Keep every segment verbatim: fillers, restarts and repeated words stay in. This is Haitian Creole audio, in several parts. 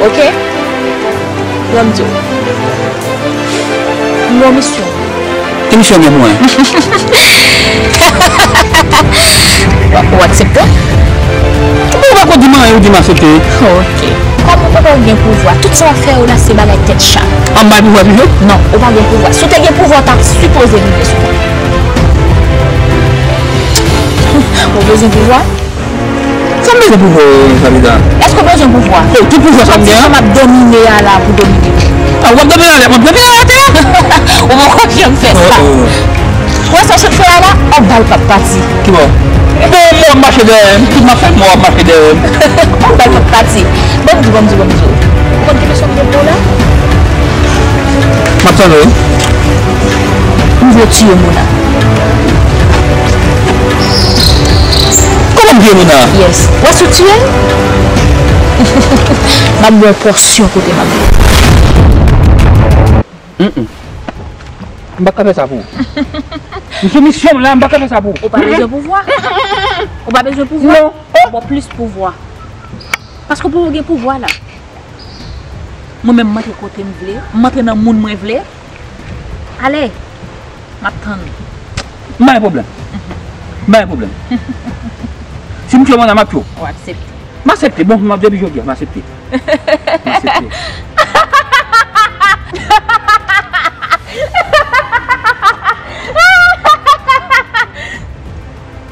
Ok? Ban m di w. M gen yon misyon. Ki misyon w gen pou mwen? Ou aksepte? Ou pa ko di m anyen, ou di m aksepte. Ok. Kòm ou poko gen pouvwa, tout sa w ap fè yo la se bagay tèt chat. An bay pouvwa toujou? Non, ou pa gen pouvwa. Si w te gen pouvwa, w t ap sipoze vin sou mwen. Ou bezwen pouvwa? Sa m bezwen pouvwa, Tabita? Èske w bezwen pouvwa? Tout pouvwa sa m gen an? M ap domine a la pou domine. A, w ap domine a la, m ap domine a atè a. Ou poko janm fè sa. Ou wè sa w sot fè a la? Yon bal p ap pati. Ki bò? Bon, mò ap mache dèyè m. Tout m ap fè, mò ap mache dèyè m. Yon bal p ap pati. Ban m di, ban m di, ban m di. Ou konn ki leson m gen pou w la? M ap tande w. M vle tiye Mona. Kòman m tiye Mona? Yes. Wè si w tiye l, m ap ba w pòsyon kote m ap ba w. Mm-mm. M pa ka fè sa pou ou. M sou misyon m la, m pa ka fè sa pou ou. Ou pa bezwen pouvwa. Ou pa bezwen pouvwa. Non. Bon, plis pouvwa. Paske pou ou gen pouvwa la. Mwen menm, m antre kote m vle, m antre nan moun mwen vle. Ale, m ap tann ou. M pa gen pwoblèm. M pa gen pwoblèm. Si m tchwe manda, m ap tchwe w. Ou aksepte. M aksepte. Bon, m ap depi jodi a, m aksepte. M aksepte.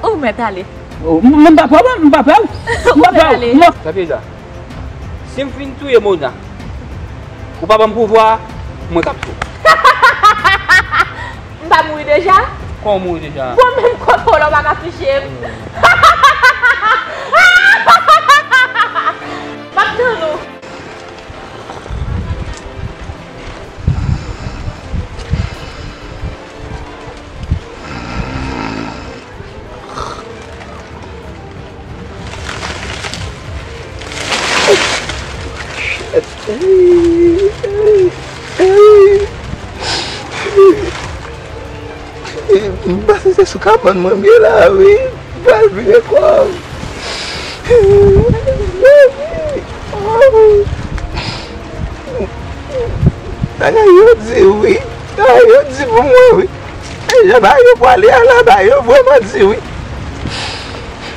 Ou mèt ale. Oh, m, m pa pè w, m pa pè w. M pa pè w. Ou mèt ale. Non. Sa vle di, si m fin touye Mona, ou pa ban m pouvwa, mwen k ap touye w. M pa mouri deja? Kòman w mouri deja? Bon, menm kòkolo pa ka touche m. M ap tann ou. M panse se sou kabann mwen m ye la, wi. M pral vire kò m. Bagay yo di wi. Bagay yo di pou mwen wi. E jan bagay yo pwale a la, bagay yo vrèman di wi.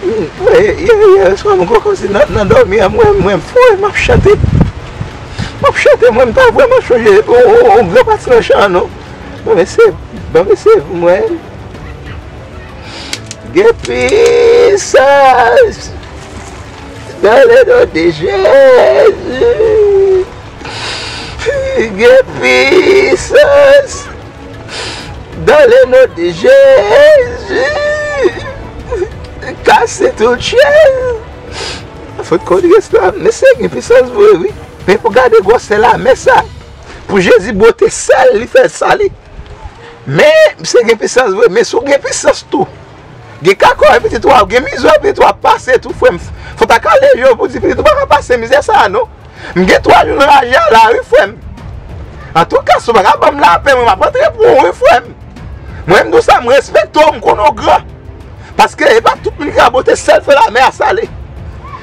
Yè, yè, yè swa mwen kòmsi nan, nan dòmi an, mwen, mwen fou, m ap chante. M ap chante, mwen, m pa vrèman chonje yon, yon, yon gran pati nan chan an, non. Bon, mesye, bon, mesye, mwen. Gen pisans dans le nom de Jésus. Gen pisans dans le nom de Jésus. Kase tout chèz. Fout kote restan, mesye gen pisans vre wi. Men pou gade gwosè lamè sa. Pou Jezi bwote sèl, li fè sali. Men, misye gen pisans vre, men si w gen pisans tou, gen kakòy pitit ou a, gen mizè pitit ou a pase tou, frè m. Fò w ta ka leve w pou di pitit ou pa ka pase mizè sa a, non. M gen twa jou nan raje a la, wi, frè m. Antouka, si w pa ka ban m lapè, mwen, m ap antre pran w, wi, frè m. Mwen, m di w sa, m respekte w, m konnen w gran. Paske e pa tout moun ki ka bwote sèl fè lamè a sale.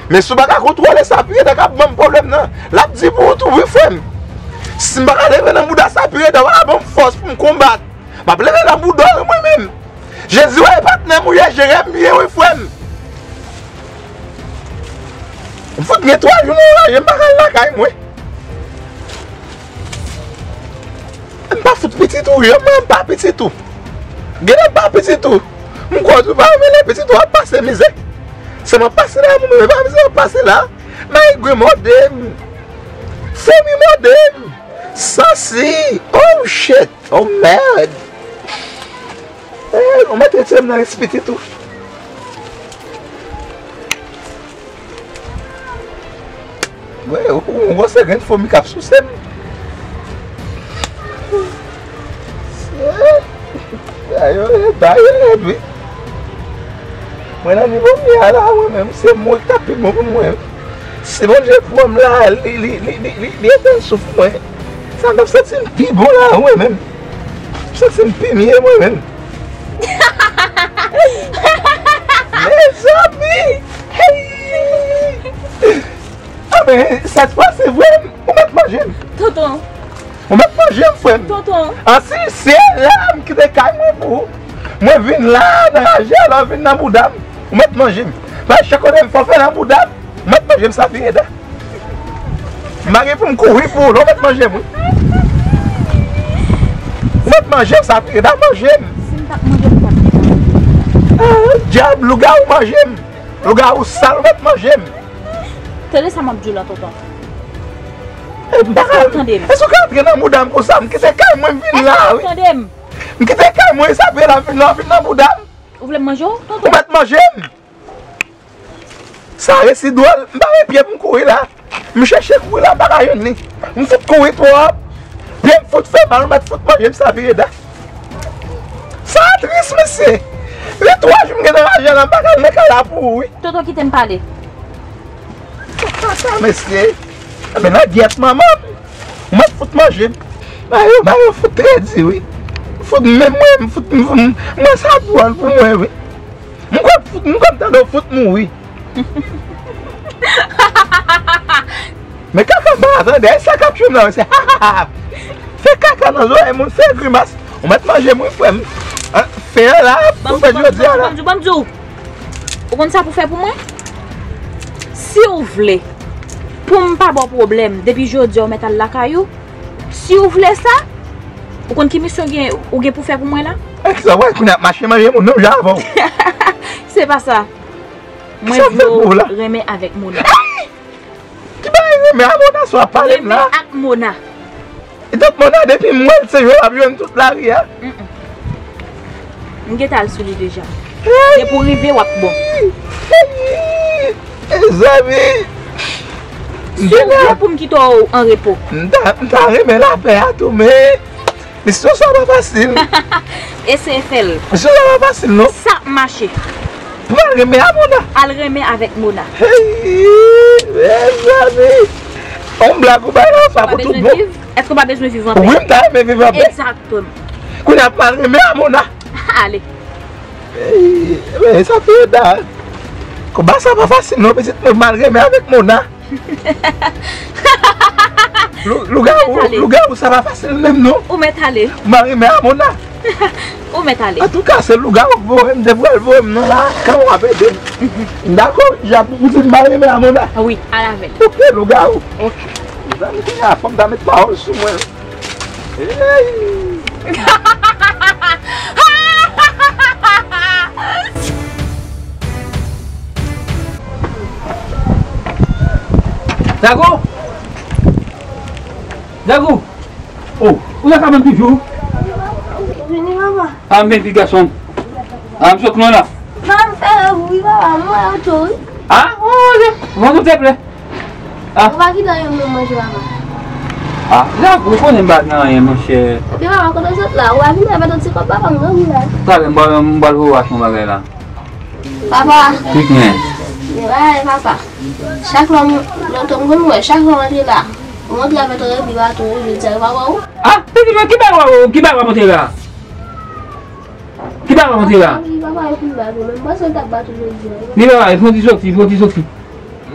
Men si w pa ka kontwole sa, Piredan k ap ban m pwoblèm nan, l ap di pou ou tou, wi, frè m. Si m pa ka leve nan bouda sa, Piredan pa ka ban m fòs pou m konbat. M ap leve nan bouda w, wi, mwen menm. Jezi wè e patnè m ou ye, Jeremi ye, wi, frè m. M fout gen twa jou nan raje, m pa ka al lakay mwen. M pa fout pitit ou, jan mwen m pa pitit ou. Genlè m pa pitit ou. M kwè w tou pa renmen lè pitit ou ap pase mizè. Se m ap pase la, mwen menm, e pa mizè m ap pase la. Mayigwe mòde m. Foumi mòde m. Sansi. Oh shit. Oh merde. Eh, ou mèt retire m nan lis pitit ou. Wè, ou, ou, ou se grenn fomi k ap souse m. Bagay yo rèd, bagay yo rèd, wi. Mwen nan nivo m ye a la, mwen menm, se mwen k ta pi bon pou mwen. Si Bondye pran m la, li, li, li, li, li, li etenn souf mwen. Sa m t ap santi m pi bon la, mwen menm. M santi m pi mye, mwen menm. Mezanmi! Hey! Anben, sèt fwa se vre, ou mèt manje m. Tonton. Ou mèt manje m, frè m. Tonton. An si se la m kite kay mwen pou ou. Mwen vin la nan raje, lè w vin nan bouda m. Ou mèt manje m. Paske chak kote m fè w fè nan bouda m, ou mèt manje m, Sapireda. M pa gen pou m kouri pou ou, non, ou mèt manje m, wi. Ou mèt manje m, Sapireda, manje m. Si m t ap manje m, m t ap deja manje. Ah, dyab, lougawou manje m. Lougawou sal, ou mèt manje m. Tande sa m ap di w la, tonton. E, m pa ka. Èske w ap tande m? Èske w ka antre nan bouda m konsa? M kite kay mwen, m vin la, wi. Èske w ap tande m? M kite kay mwen, sa fè la, m vin la, vin nan bouda m. Ou vle m manje w, tonton? Ou mèt manje m. Sa resi dwòl, m pa gen pye pou m kouri la. M chèche kouri la, m pa ka jwenn li. M fout kouri twòp. Pye m fout fè mal, ou mèt fout manje m, Sapireda. Sa tris, mesye. Gen twa jou m gen nan raje la, m pa ka al nan kay la pou ou, wi. Tonton, kite m pale. Kaka, mesye. Enben, nan gyèt manman m. Ou mèt fout manje m. Mayo, Mayo fout trè di, wi. Fout menm mwen, m fout, m, m, mwen sa dwòl pou mwen, wi. M konn fout, m konn tande w fout mouri. Men kaka m pa ka tande, sa k ap tchwe m nan, se ha, ha, ha. Fè kaka nan zòrèy moun, fè grimas. Ou mèt manje m, wi, frè m. An, fen an la, pou fè jodi a la. Ban m di w, ban m di w, ban m di w. Ou konn sa pou fè pou mwen? Si w vle pou m pa ba w pwoblèm, depi jodi a ou mèt al lakay ou, si w vle sa, ou konn ki misyon gen, ou gen pou fè pou mwen la? E kisa w wè kounye a ap mache manje moun menm jan avè w? Se pa sa. Mwen vle w renmen avèk Mona. Ki bagay renmen a Mona sa w ap pale m la? Renmen ak Mona. E donk Mona depi m wè l se jwe l ap jwe m tout lari a. Mm, mm. M gentan al sou li deja. Depi w rive w ap bon. Mezanmi. Si w vle pou m kite w an repo. M ta, m ta renmen lapè a tou, men misyon sa pa fasil. Eseye fè l. Misyon sa pa fasil, non. Sa ap mache. Pou m al renmen a Mona. Al renmen avèk Mona. Hey, mezanmi. On blag ou bay la, sa pou tout bon. Èske w pa bezwen viv anpè? Wi, m ta renmen viv anpè. Egzakteman. Kounye a pou m al renmen a Mona. Ale. Hey, men sa fè da. Konba sa pa fasil non, pitit mwen, m al renmen avèk Mona. Lou-, lougawou, lougawou, sa pa fasil menm non. Ou mèt ale. M al renmen a Mona. Ou mèt ale. Antouka, se lougawou k voye m, te pral voye m nan la, kòman w ap ede m? M dakò, wi, Djab, ou di m al renmen a Mona. Wi, al avè l. Oke, lougawou. Oke. Mezanmi, kounye a, fò m ta met pawòl sou mwen. Hey! Dago! Dago! Oh, ou nan kay mwen toujou? Vini, papa. Ah, men vini, gason. Ah, m sot lwen la. Papa, m fè rèv, wi, papa, m wè oto, wi. Ah, oh, le, mwen tout te plè. Ah. Ou pa kite anyen pou mwen manje, papa. Ah, la, ou konnen m pa gen anyen, monchè. Ebyen, papa, kote w sot la? Ou pa vini avèk yon ti kòb, papa, m granmoun la. Talè, m pral, m pral voye w achte yon bagay la. Papa. Ki gen? Gen bagay, papa. Chak lè m, lè m konn wè, chak lè m antre la, ou antre avèk yon repi baton, jodi a, ou pa wè ou? Ah, pitit mwen, ki bagay w, ki bagay w ap montre la? Ki bagay w ap montre la? Wi, papa, e pou m bat ou, men m panse l t ap bat ou jodi a. Li pa bay, fè yon ti soti, fè yon ti soti.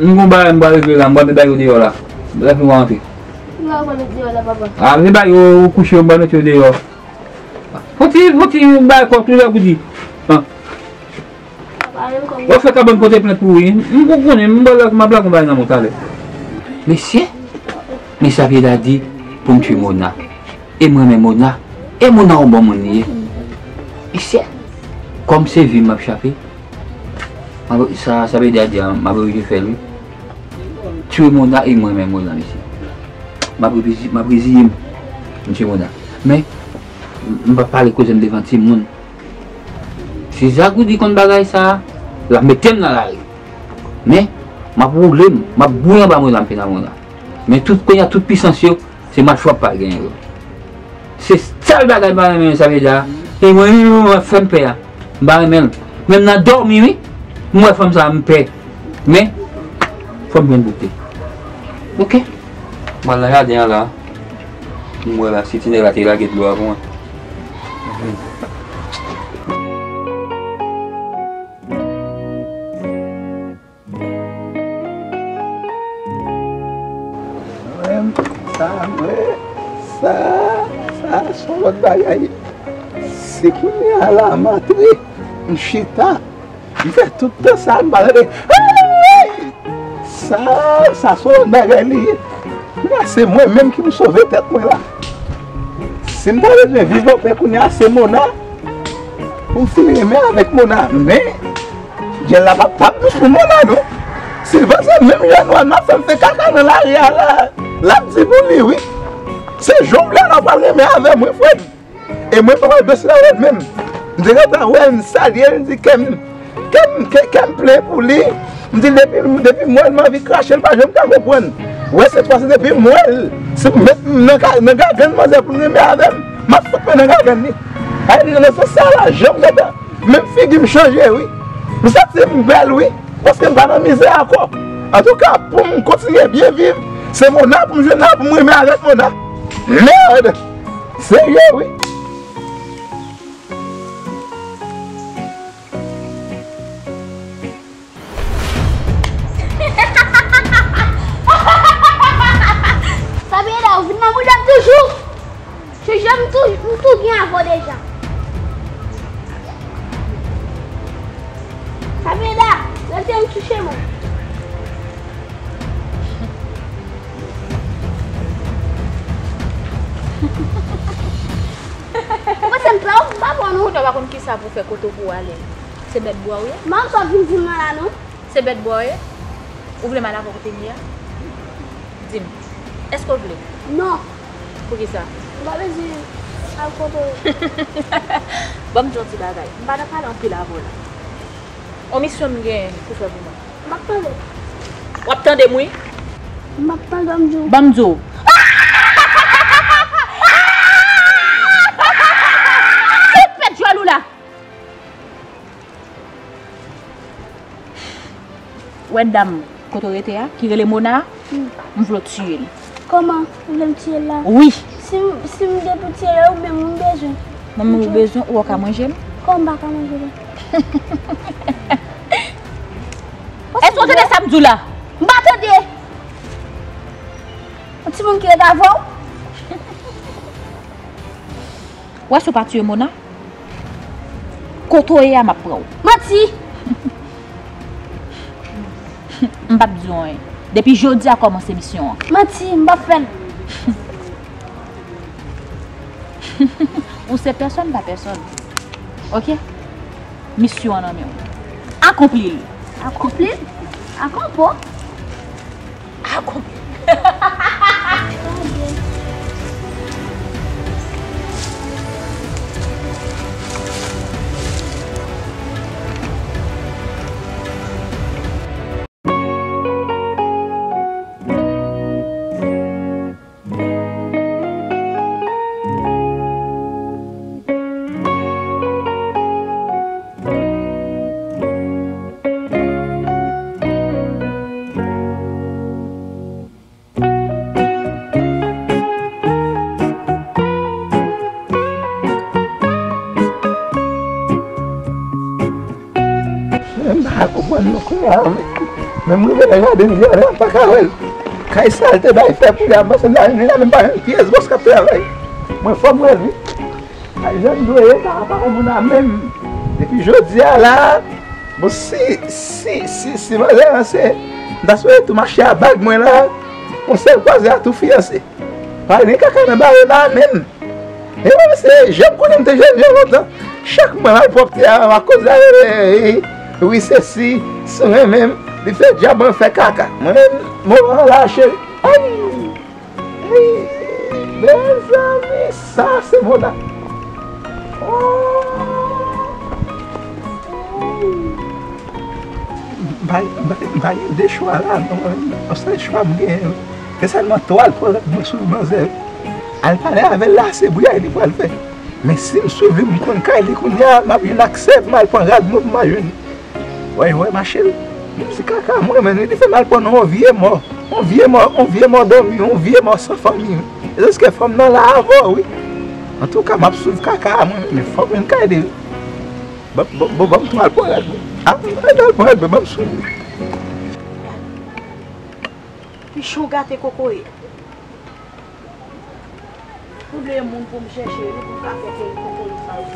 M gon bagay m pral regle la, m pral met bagay yo deyò la. Lè fin w antre. Ki bagay w pral met deyò la, papa? Ah, se bagay yo kouche yo, m pral met yo deyò. Fè yon ti, fè yon ti bagay kòk tou lè pou di. Ah. W ap fè kabann pote plent pou ou, wi. M, ou konnen, m pral, m ap lage yon bagay nan men w talè. Mesye, mesye ap ede a di pou m tchwe Mona. E m renmen Mona. E Mona yon bon moun li ye. Mesye, kòm se vi m ap chape, m ap, sa, sa ap ede a di a, m ap oblije fè l, wi. Tchwe Mona e m renmen Mona, mesye. M ap reziye, m ap reziye m. M tchwe Mona. Men, m p ap pale koze m devan timoun. Si Zagoudi konn bagay sa a, l ap mete m nan lari. Men, m ap woule m, m ap bouyi anba mwen la, m fè nan mwen la. Men tout, kounye a, tout pisans yo, se machwa pa genyen yo. Se sèl bagay m pa renmen, sa vle di a, e mwen, mwen, mwen, mwen fè m pè a. M pa renmen l. Menm nan dòmi, wi, m wè fanm sa a, m pè. Men, fò m jwenn boute. Oke. M al nan jaden an la. M wè la, si ti nèg la te lage dlo a pou mwen. Lòt bagay, se kounye a la m antre, m chita, m fè tout tan sa, m pa tande. Hey! Sa, sa se yon bagay li ye. Kounye a se mwen menm ki pou sove tèt mwen la. Si m ta bezwen viv anpè kounye a, se Mona. Pou m fin renmen avèk Mona. Men, dyèl la p ap, p ap dous pou Mona, non. Silvans se menm jan nwa nwa fè m fè kaka nan lari a la. L ap di pou li, wi. Se jan w vle a la w pral renmen avè mwen, frè m. E mwen pa wè dosye la wè menm. M te gentan wè l, m salye l, m di kè m, kè m, kè, kè m plen pou li. M di depi, depi m wè l, m anvi krache l, pa janm ka konprann. Wè, sèt fwa si depi m wè l, si m met m nan ka, nan gagann manzè pou l renmen avè m, m ap fout mwen nan gagann li. Ay, nan sans sa la, jan m gentan, menm figi m chanje, wi. M santi m bèl, wi. Paske m pa nan mizè ankò. Antouka, pou m kontinye byen viv, se Mona pou m jwenn la, pou m renmen avèk Mona. Mèd! Serye, wi. Sabrina, ou vin nan mouda m toujou? Chouchou, m tou, m tou gen avè w deja. Sabrina, rete m touche mwen. Ou panse m pè w? M pa pè w, non. Kounye a w pa konn kisa pou w fè kote w pou w ale. Se bèt bwa w ye? Manman, sa w vin di m nan la, non? Se bèt bwa w ye? Ou vle m al avè w kote m ye a? Di m, èske w vle? Non. Poukisa? M pa bezwen al kote w. Ban m di w yon ti bagay. M pa nan pale anpil avè w la. On misyon m gen pou fè pou mwen. M ap tande. W ap tande m, wi. M ap tande w, m di w. Ban m di w. Ou pèt jwèl ou la. Wè dam kote w rete a, ki rele Mona a, m vle w tiye l. Kòman ou vle m tiye l la? Wi. Si m, si m gen pou tiye l, oubyen moun bezwen? Mwen menm ou bezwen, ou ka manje l? Kòman m pa ka manje l? Èske w tande sa m di w la? M pa tande. Yon timoun ki ret avè w? Wè si w pa tiye Mona, kote w ye a m ap pran w. Manti! M p ap di w anyen. Depi jodi a kòmanse misyon an. Manti, m p ap fè l. Ou se pèsòn pa pèsòn. Oke? Misyon an nan men w. Akonpli l. Akonpli l? Akonpo? Akonpli. M pa konprann non kounye a, men m rive nan jaden m jere, m pa ka wè l. Kay sa l te bay fè pou li a, m panse m ta vin la, men m pa jwenn pyès bòs k ap travay. Mwen fò m wè l, wi. Ay, jan m dwe ye, pa, pa moun a menm. Depi jodi a la, bon, si, si, si, si manzè ranse, m ta swete tou mache a bag mwen la, yon sèl kwaze a tou fiyanse. Pa gen kaka nan bare la menm. E mwen se jan m konnen m te jèn jan lontan. Chak mwen malpwòpte a, m a koze a, e, e, wi, sesi, si w renmen m, li fè dyab mwen fè kaka. Mwen menm, moman an la, cheri. Ay! Ay! Mezanmi, sa se Mona. Oh! M pa, m pa, m pa gen de chwa la, non. Yon sèl chwa m genyen. Se sèlman to al pran rad mwen sou manzè. Al pale avè l la, se bri a li pral fè. Men si m swiv li, m konn kay li kounye a, m ap jwenn aksè pou m al pran rad mwen pou m al jwenn. Wè, wè, mache l. Ti kaka, mwen, men li fè m al pran yon vye mò. Yon vye mò, yon vye mò dòmi, yon vye mò san fanmi. E se ke fanm nan la avè w, wi. Antouka, m ap swiv kaka a mwen, men fò m jwenn kay li, wi. Bon, bon, bon, bon, m tou al pran rad mwen. A, m al pran rad mwen, ban m swiv li. Pichon gate kokoye. Mwen vle moun pou m chèche, wi, pou m ka fè kèk kokoye sa yo.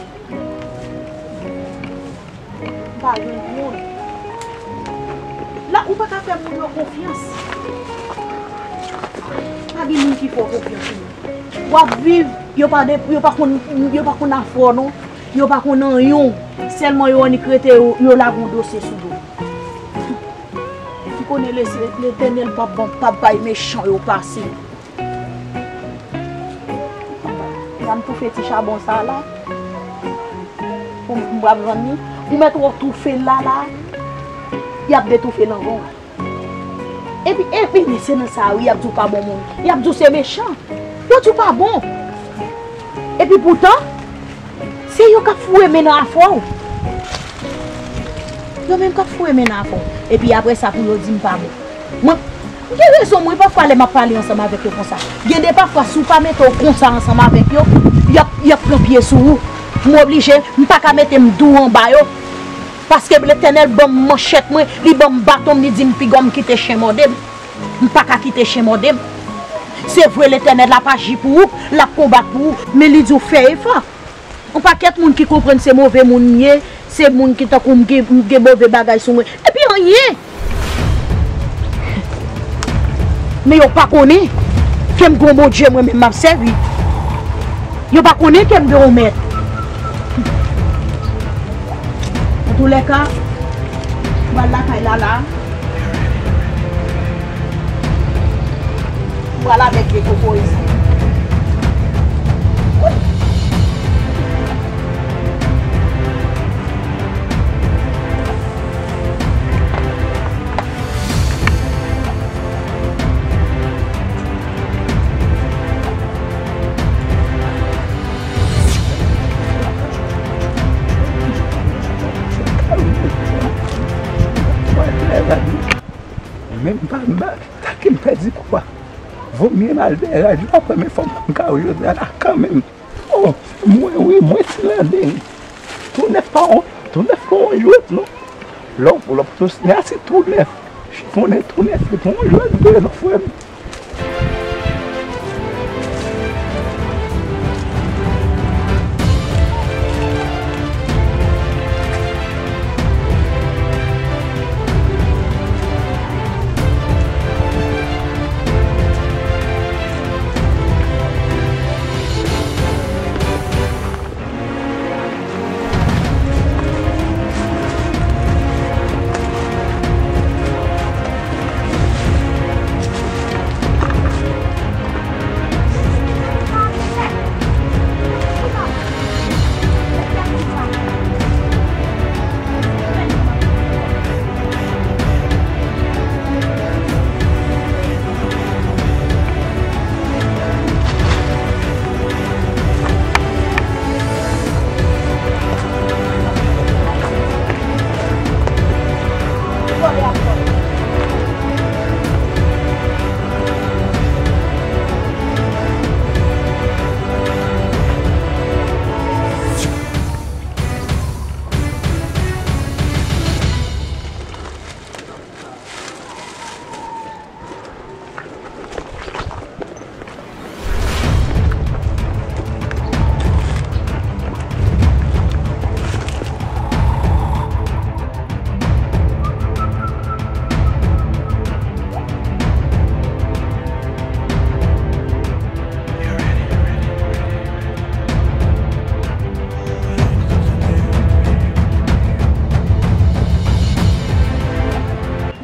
M pa jwenn moun. La, ou pa ka fè moun yo konfyans. Pa gen moun ki fè w konfyans, non. W ap viv, yo pa de, yo pa konn, yo pa konn afè w, non. Yo pa konn anyen w. Sèlman yo annik rete, yo, yo lage yon dosye sou do w. Ou konnen Letè-, Letènèl p ap ban, p ap bay mechan yo pase. Anba, y a m toufe ti chabon sa la. Pou m, m pral vann li. Ou mèt wè w toufe l la, la. Y ap detoufe l ankò. Epi, epi, men se nan sa, wi, y ap di w pa bon moun. Y ap di w se mechan. Yo di w pa bon. Epi poutan, se yo k ap foure men nan afè w. Yo menm k ap foure men nan afè w. Epi apre sa, pou yo di m pa bon. Mwen, m gen rezon, mwen, pafwa, lè m ap pale ansanm avèk yo konsa. Gen de pafwa, si w pa mete w konsa ansanm avèk yo, y ap, y ap pran pye sou ou. M oblije, m pa ka mete m dou anba yo. Paske Letènèl ban m manchèt mwen, li ban m baton m, li di m piga m kite chen mòde m. M pa ka kite chen mòde m. Se vre, Letènèl ap aji pou ou, l ap konbat pou ou, men li di w fè efò. Yon pakèt moun ki konprann se move moun m ye, se moun ki tankou m gen, m gen move bagay sou mwen. Epi anyen! Men yo pa konnen ke m gon Bondye mwen menm m ap sèvi. Yo pa konnen ke m gen yon mèt. Antoulèka, m pral lakay Lala. M pral avèk vye kokoye sa. Men m pa, m pa, ta ke m pèdi kou a. Vomye m al dèyè radyo a, premye fwa m ka wè jodi a la kanmenm. Oh, mwen wi, mwen Ti Landeng. Tou nèf pa yon, tou nèf pa yon jwèt non. Lè w, lè w tou sinyati tou nèf, chifonnen tou nèf, li pa yon jwèt vre non, frè m.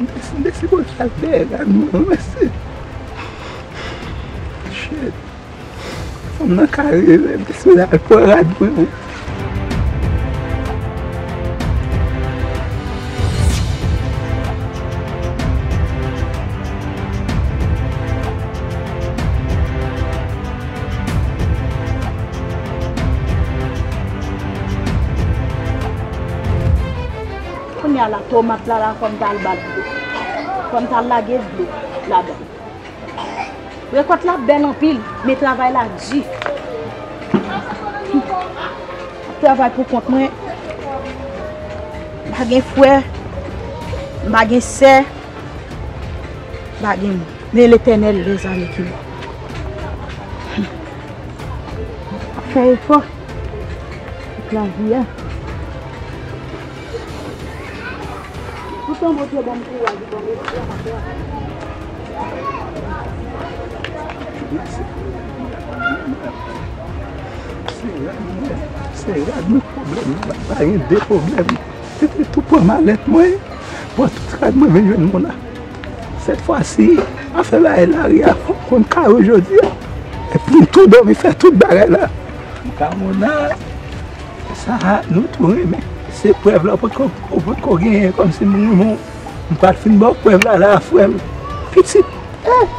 M te, m te sipoze al dèyè rad mwen, mwen se. Shit. Fanm nan ka rele, m te sipoze al pran rad mwen, wi. Kounye a la, tomat la, la, fò m t al ba l dlo. Fò m t al lage dlo ladan. Rekòt la bèl anpil, men travay la di. M ap travay pou kont mwen. M pa gen frè, m pa gen sè, m pa gen moun. Men Letènèl, lèzanmi, ki bon. Fè efò. Tout lavi a. Poutan Bondye ban m kouraj, li ban m espwa. Se rad mwen, se rad mwen pwoblèm, pa gen de pwoblèm. Tete tou pran malèt mwen, pran tout rad mwen vin jwenn mwen la. Sèt fwa si, afè bagay lari a fò m konn kare jodi a. Epi m tou dòmi fè tout bagay la. Kamona, sa a, nou tou renmen. Se prèv la, ou potko, ou potko genyen kòmsi m renmen w. M pral fin ba w prèv la, la, frè m. Pitit. Eh!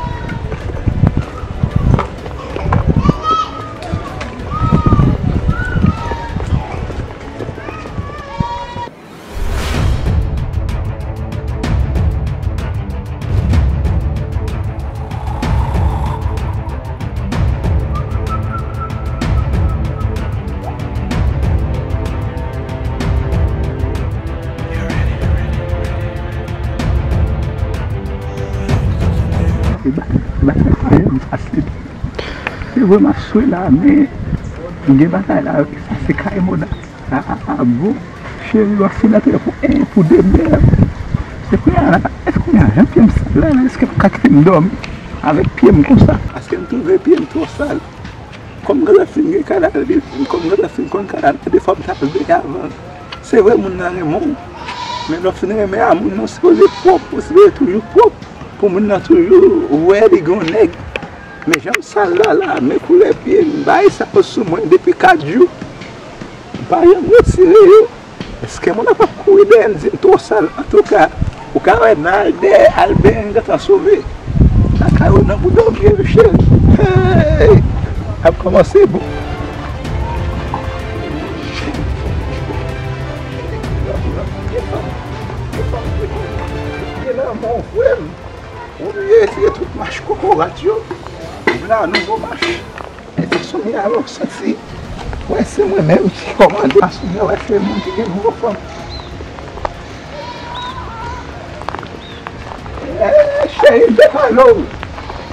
Se bagay, se bagay pa janm fasil. Se vre m ap swe la, men gen bagay la, sa se kay Mona. A, a, a, bon, cheri, w ap fin antre pou en, pou de mè. E kounye a la, èske kounye a, jan pye m sal la, èske m ka kite m dòmi avèk pye m konsa? Paske m twouve pye m twò sal. Kòm granzèf fin gen kay la, kòm granzèf fin konn kay la, defwa m t ap veye avan. Se vre, moun nan renmen w, men lè w fin renmen a, moun nan sipoze pwòp, ou sipoze toujou pwòp, pou moun nan toujou wè li gen yon nèg. Men jan m sal la la, men koulè pye m, bagay sa yo sou mwen depi kat jou. M pa janm retire yo. Èske moun ap ap kouri dèyè m, di m twò sal? Antouka, ou ka wè nan al dèyè, al benyen, gentan sove. Lakay ou nan pou dòmi, wi, cheri. Hey! Ap kòmanse bon. Gen lanmou, frè m. Ou retire tout mach kokorat yo. Vin la, nouvo mach. E fason m ye a, m santi, wè, se mwen menm ki kòmande. Fason m ye, wè, se moun ki gen nouvo fanm. Eh, cheri, m te pale w.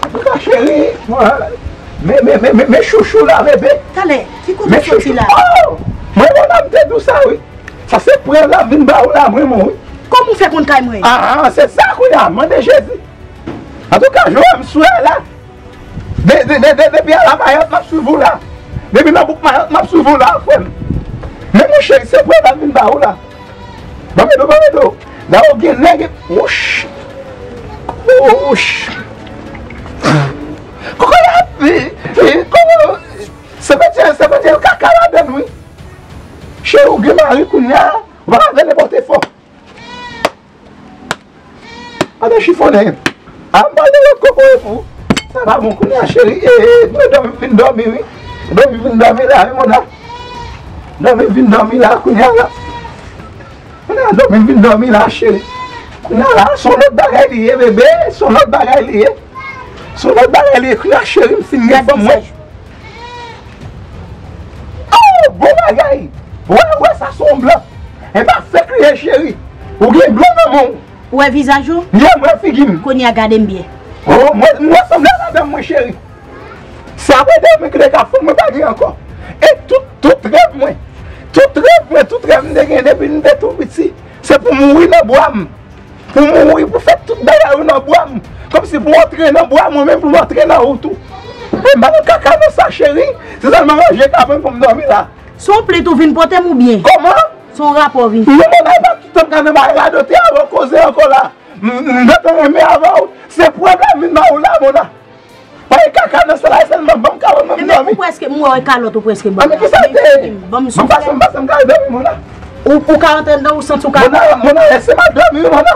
Antouka, cheri, mwen, men, men, men, men, men chouchou la, bebe. Talè, ki kote w soti la? Oh! Mwen, mwen, m te di w sa, wi. Sa se prèv la vin ba ou la, mwen, mwen, wi. Kòman w fè konn kay mwen? Ah, se sa kounye a, mande Jezi. Antouka, jan m swe la, de, de, de, de, depi a la Mayòt, m ap swiv ou la. Depi nan bouk Mayòt, m ap swiv ou la, frè m. Men monchè, se prèv la vin ba ou la. Ban m ede w, ban m ede w. La ou gen nèg, wouch. Wouch. Kòkòyat, e, e, kòkò, se pèdi, se pèdi kaka ladann, wi. Cheri, ou gen mari kounye a, ou pa ka fè nenpòt efò. Gade chifonnen. A, m pral mete lòt kokoye pou ou. Sa pa bon kounye a, cheri. E, e, dòmi, vin dòmi, wi. Dòmi, vin dòmi la, wi, Mona. Dòmi, vin dòmi la, kounye a la. Kounye a, dòmi, vin dòmi la, cheri. Kounye a la, se yon lòt bagay li ye, bebe. Se yon lòt bagay li ye. Se yon lòt bagay li ye. Kounye a, cheri, m fin gen fanm mwen. Oh, bon bagay! Wè, wè, sa se yon blan. E pa fèk li ye, cheri. Ou gen blan nan men w. Ou wè vizaj ou? Ye, m wè figi m. Kounye a gade m byen. Oh, mwen, mwen sanble a madanm mwen, cheri. Se apre de mil ki te ka fanm mwen pa gen ankò. E tout, tout rèv mwen, tout rèv mwen, tout rèv m te gen depi m te tou piti, se pou mouri nan bwa m. Pou mouri, pou fè tout bagay ou nan bwa m. Kòmsi pou antre nan bwa mwen menm, pou m antre nan ou tou. E m pa nan kaka nan sa, cheri. Se sèlman manje ka ban m pou m dòmi la. Se yon plent ou vin pote m oubyen? Kòman? Se yon rapò w vin fè? Non, non, non, pa kite m ka nan bagay radote avè w, koze ankò la. M, m, m gentan renmen avè w. Se prèv la m vin ba ou la, Mona. Pa gen kaka nan sal la, sèlman ban m kalòt mwen pou m dòmi. Ou prèske, m wè kalòt ou prèske ban m la. Anben, kisa l te ye? Ban m soufle. Ban m pase, m pase, m ka dòmi, Mona. Ou, ou ka antre anndan, ou santi ou ka antre? Mona, Mona, lèse m al dòmi, wi, Mona.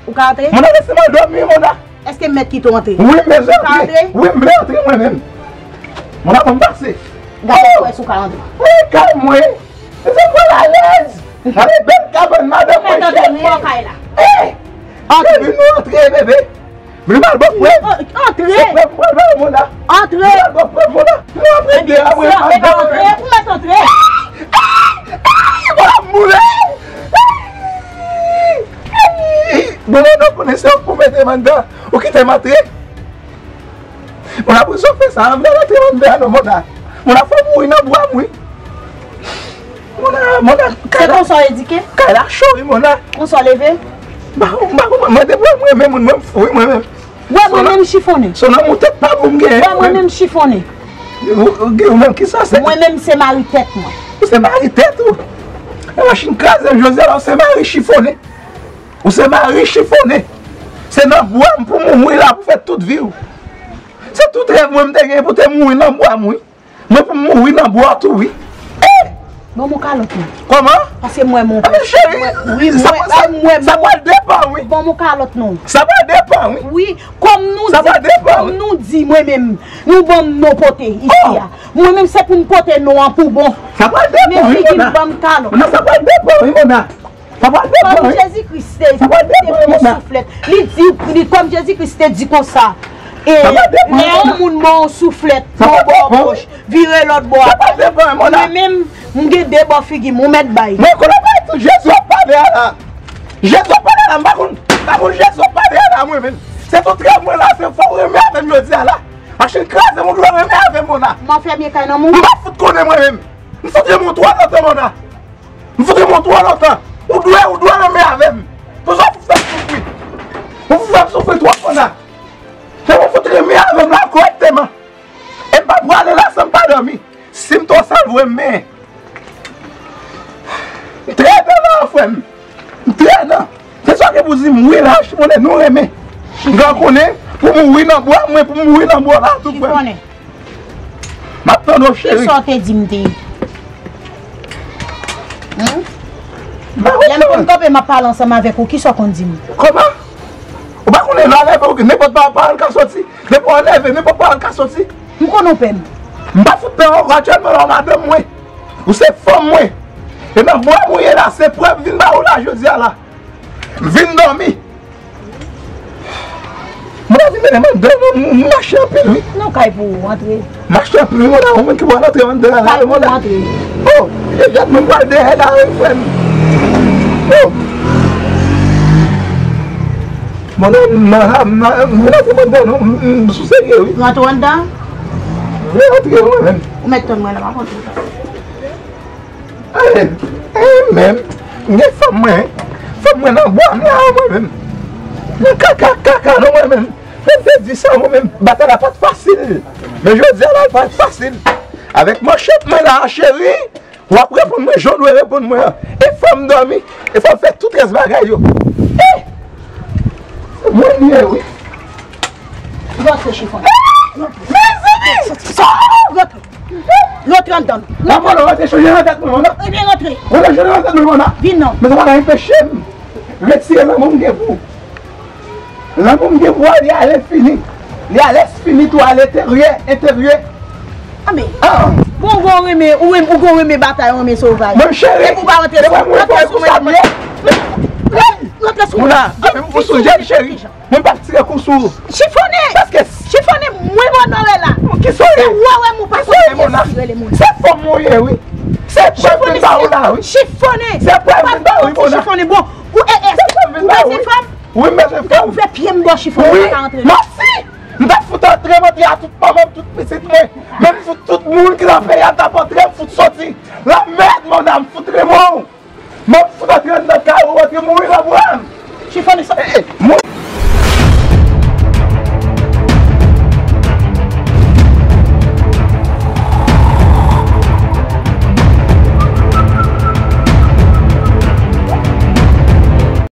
Ou ka antre? Mona, lèse m al dòmi, wi, Mona. Èske m mèt kite w antre? Wi, m bezwen antre. Ou ka antre? Wi, m vle antre mwen menm. Mona, ban m pase. Gade pou wè si w ka antre. Wi, kay mwen. Se sa m pral alèz. Gade bèl kabann madanm mwen chèche. Mèt antre, m wè w kay la. Eh! Antre. Epi nou antre, bebe. Vin al bò prèv. Antre. Se prèv m pral ba w, Mona. Antre. Vin al bò prèv, Mona. Nou antre de a, mwen, madanm mwen. Ou mèt antre. Mona, m mouri. Bon, non, konnen se ou k pou mete m anndan. Ou kite m antre. Mona, pou sa w fè sa, m pa antre anndan non, Mona. Mona, fò m Wi, nan bwa m, wi. Mona, Mona, se konsa w edike? Kay la cho, wi, Mona. Konsa w leve? M pa konprann, mwen depi mwen renmen moun, mwen m fou, wi, mwen menm. Wè mwen menm chifonnen. Son nan mou tèt pa pou m genyen. Wè mwen menm chifonnen. Ou, ou, ou menm ki sa se? Mwen menm se mari tèt mwen. Ou se mari tèt ou? E machin kraze m jodi a la, ou se mari chifonnen. Ou se mari chifonnen. Se nan bwa m pou mouri la pou fè tout vi w. Se tout rèv mwen m te gen pou te mouri nan bwa m, wi. Mwen pou m mouri nan bwa tou, wi. Eh! Ban m yon kalòt non. Kòman? Paske mwen mon. Amen cheri. Wi, sa mwen, sa, mwen, sa pral depan, wi. Ban m yon kalòt non. Sa pral depan, wi. Wi, kòm nou di, kòm nou di, mwen menm, nou ban m non pote isi a. Mwen menm se pou m pote non an pou bon. Sa pral depan, wi, Mona. Men figi m ban m kalòt. Non, sa pral depan, wi, Mona. Sa pral depan, wi. Kòm Jezi Kris te, te ban yon souflèt. Li di, li, kòm Jezi Kris te di konsa, e, lè yon moun ban yon souflèt, ba w bò poch, vire lòt bò a. Mwen menm, m gen de bò figi m, ou mèt bay. Mwen konnen pa tout Jezi w ap pale a la. Jezi w ap pale a la, m pa konn, pa konn Jezi w ap pale a la, mwen menm. Se tout rèv mwen la, se fò w renmen avè m jodi a la. Machin kraze m, ou dwe renmen avè m, Mona. M anfèmen kay nan moun. M pa fout konnen mwen menm. M fout renmen w twò lontan, Mona. M fout renmen w twò lontan. Ou dwe, ou dwe renmen avè m. Poukisa w fout fè m soufri? Ou fout fè m soufri twòp, Mona. Se mwen fout renmen avè m la kòrèkteman. E m pa prale la san m pa dòmi. Si m twò sal vre, m benyen. M trè nan, frè m. M trè nan. Se sa ke pou di m, wi, la, chifonnen, nou renmen. M ka konnen, pou mouri nan bwa, mwen, pou mouri nan bwa la, tou, frè m. Chifonnen. M ap tann ou, cheri. Kisa w te di m te ye? Hum? Lè m konn kanpe, m ap pale ansanm avèk ou, kisa w konn di m? Kòman? Ou pa konnen lè w leve, nenpòt pa, pawòl ka soti. Depi w leve, nenpòt pawòl ka soti. M konnen w pè m. M pa fout pè w ankò, aktyèlman la, w madanm mwen. Ou se fanm mwen. E nan bwa m ou ye la, se prèv m vin ba ou la, jodi a la. M vin dòmi. Mwen pa vin mete m anndan non, m, m mache anpil, wi. Non, kay pou ou antre. M mache anpil, wi, mwen la, ou menm ki pral antre anndan la, wi, mwen la. Kay pou ou antre. Oh, e gad mwen pral dèyè la, wi, frè m. Oh. Mwen la, m, m, m, mwen la, mwen la, mwen la, mwen la, m, m, sou serye, wi. Ou antre anndan? Mwen antre, mwen menm. Ou mèt tann mwen la, m ap antre. Eh, eh, menm, m gen fanm mwen, fanm mwen nan bwa m la, mwen menm. Mwen kaka, kaka, non, mwen menm. Lè m te di sa, mwen menm, batay la pa t fasil. Men jodi a la, l pral fasil. Avèk manchèt mwen la, cheri, w ap reponn mwen jan w dwe reponn mwen an. E fò m dòmi, e fò m fè tout rès bagay yo. Eh! Se mwen li ye, wi. Rantre, chifonnen. Mezanmi! Rantre. Rantre anndan. Mwen pran rantre chanje nan tèt mwen, non. Ebyen, rantre. Mwen chanje nan tèt mwen, non. Vin non. Men sa pa ta anpeche m retire lanmou m gen pou ou. Lanmou m gen pou ou a, li a lenfini. Li a lenfini tou, a lenteryè, enteryè. Anben. Ah. Bon, bon, renmen, ou renmen, ou gon renmen batay, ou renmen sovaj. Mwen cheri. Epi ou pa rantre sou mwen. Rantre sou mwen. Rantre sou mwen. Mona, ou sou jèn cheri. Mwen p ap tire kou sou ou. Chifonnen! Paske chifonnen, mwen onore la. Kisa w ye? Se ou wè m ou pa konn kiyès ki rele moun. Se fanm ou ye, wi. Se prèv m vin ba ou la, wi. Chifonnen! Se prèv m vin ba ou, wi, Mona. Chifonnen, bon. Ou, e, e, ou bezwen fanm? Wi, m bezwen fanm. Ou fè pye m bò chifonnen, pa ka antre. Wi, mèsi. M t ap fout antre, m antre a tout manman m, tout pitit mwen. Menm fout tout moun ki nan peyi a, m t ap antre, m fout soti. Lanmèd, Mona, m fout renmen w. M ap fout antre anndan kay ou, antre mouri nan bra m. Chifonnen sa. Eh, eh, mwen.